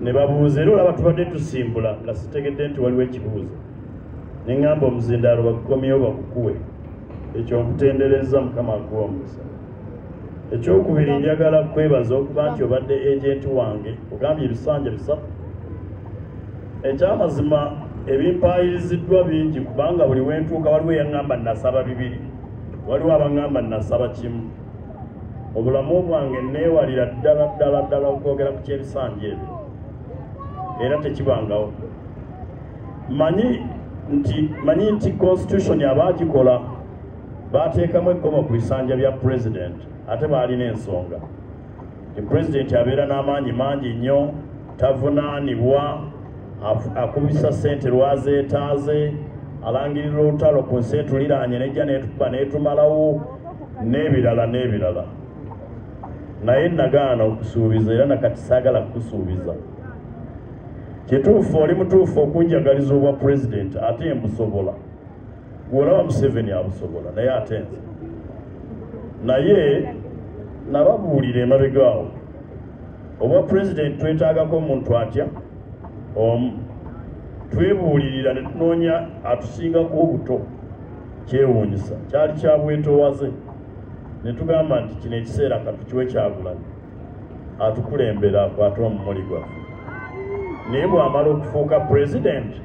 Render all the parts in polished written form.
Ne babuuza, era olaba tubadde tusimbula nga sitegedde nti waliwo ekibuuzo, ne ŋŋamba omuzindaalo bakukomyewo bakukuwe. Ekyo nkutendereza, Mukama akuwa omukisa. Ekyokubiri, njagala kwebaza okuba nti obadde agent wange. Ogambye ebisanja 3. Ekyamazima, ebimpaayiriziddwa bingi, kubanga buli wentuuka waliwo eyaŋŋamba nasaba 2, waliwo abaŋŋamba nasaba 1. Obulamu bwange neewalira ddala ddala ddala okwogera ku kyebisanja ebyo, era tekibangawo. Manyi nti constitution abaagikola bateekamu ekkomo ku bisanja bya president, ate baalina ensonga nti president abeera n'amaanyi mangi nnyo, tavunaanibwa, akubisa ssente lwazeetaaze, alangirira olutalo ku nsi etuliraanye nejja netukuba netumalawo, n'ebirala n'ebirala. Naye nagaana okusuubiza, era nakati saagala kukusuubiza. Kituufu, oli mutuufu okunjagaliza obwa pulezidenti, ate mbusobola. Gwolaba Museveni abusobola, naye ate nze. Naye nababuulira emabega awo, obwa pulezidenti twetaagako omuntu atya omu. Twebuulirira ne tunoonya atusingako obuto. Kyewuunyisa, kyali kya bwetoowaze, ne tugamba nti kino ekiseera katukiwe Kyagulanyi atukulembera, akwate omumuli gwaffe. Naye bw'amala okufuuka pulezidenti,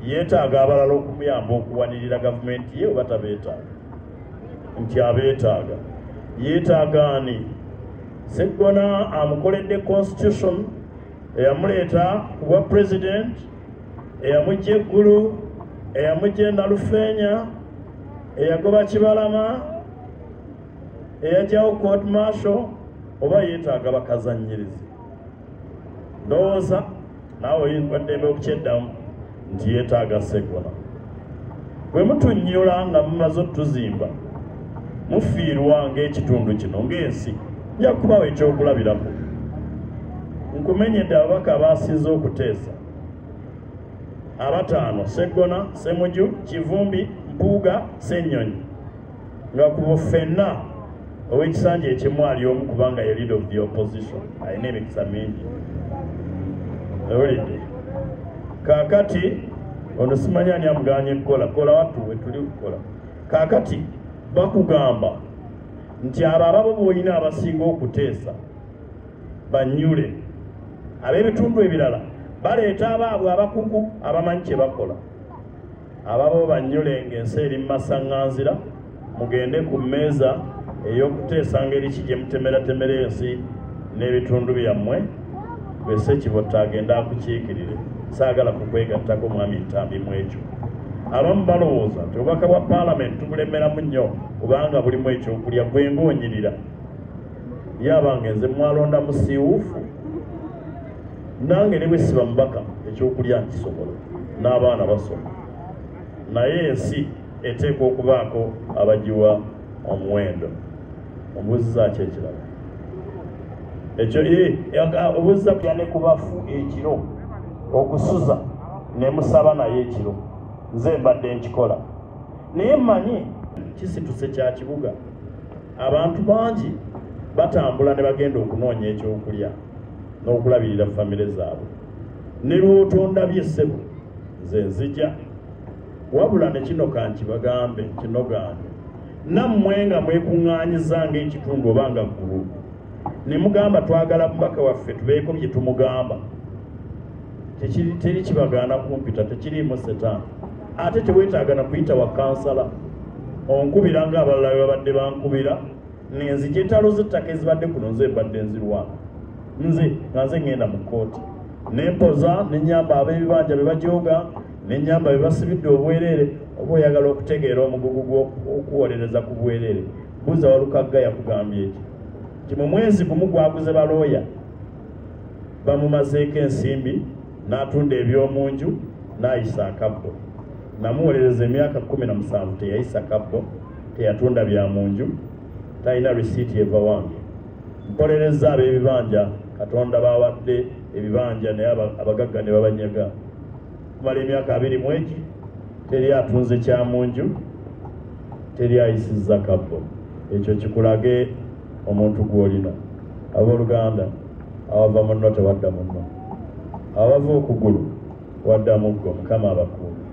yeetaaga abalala okumuyamba okuwanirira gavumenti ye, oba tabeetaaga? Nti abeetaaga. Yeetaaga ani? Seggona amukoledde constitution eyamuleeta ku bwa president, eyamujja eggulu, eyamujja enalufeenya, eyagoba Kibalama, eyajjawo court martial, oba yeetaaga bakazanyirizi? Ndowooza naawe oyinza okukyeddamu nti yeetaaga Seggona. Bwe mutunnyula nga mumaze otuzimba, mufiirwa ng'ekitundu kino, ng'ensi. Nja kubawa ekyokulabirako. Nkumenyedde ababaka abasinze okuteesa abataano: Seggona, Semuju, Kivumbi, Mpuuga, Ssennyonyi, nga ku ffenna ow'ekisanja ekimu ali omu, kubanga ye leader of the opposition, alina emikisa mingi. Owulidde? Kaakati ono simanyi ani amuganye kukola. Kola wattu wetuli kukola. Kaakati bakugamba nti abo ababo b'olina abasinga okuteesa banyule. Ab'ebitundu ebirala baleeta abaabwe abakugu abamanyi kye bakola. Ababo banyule ng'ensi eri mu masaŋŋanzira. Mugende ku mmeeza ey'okuteesa ngeri ki gye mutemeratemera ensi n'ebitundu byammwe. Bwese Kibotta agenda akukiikirire. Saagala kukwegattako, mwami Ntambi, mu ekyo. Abamu balowooza nti obubaka bwa paalamenti tubulemeramu nnyo kubanga bulimu ekyokulya. Gwe ng'onyirira ye abange, nze mwalonda musiiwuufu. Nange ne bwe siba mubaka, ekyokulya nkisobola, n'abaana basoma. Naye ensi eteekwa okubaako abagiwa omuwendo. Obuuziza ki ekirala? Ekyo obuuziza ne ku bafu ekiro, okusuza ne musaba naye ekiro. Nze mbadde nkikola, naye mmanyi kisituse kya kibuga. Abantu bangi batambula ne bagenda okunoonya ekyokulya n'okulabirira famire zaabwe. Ne lwotondabye, ssebo, nze nzija. Wabula ne kino kankibagambe, kinogambe nammwe nga mwekuŋŋaanyiza ng'ekitundu oba nga group, ne mugamba twagala mubaka waffe tubeeko bye tumugamba, teri kibagaana kumpita, tekiriimu setaani. Ate teweetaaga na kuyita wa kansala, onkubira ng'abalala bwe babadde bankubira, nenzija. Entalo z'ettaka ezibadde kuno nze mbadde nzirwana, nze nga nze ŋŋenda mu kkooti nempoza, nenyamba ab'ebibanja be bajooga, nenyamba be basibidde obwereere. Oba oyagala okutegeera omugugu gw'okuwolereza ku bwereere, buuza Walukagga. Yakugambye eki nti mu mwezi gumu gwaguze balooya bamumazeeko ensimbi, n'atunda ebyomunju, n'ayisa akabbo. Namuwolereza emyaka 17, teyayisa kabbo, teyatunda bya munju, talina risiiti eva wange. Mpolereza ab'ebibanja Katonda bawadde ebibanja, naye abagagga ne babanyaga kumala emyaka 20 mu egi. Teri atunze kyamunju, teri ayisizza kabbo. Ekyo kikulage omuntu gw'olina. Abooluganda, awava munno tewadda munno. Abava okugulu wadda muggo. Mukama abakuume.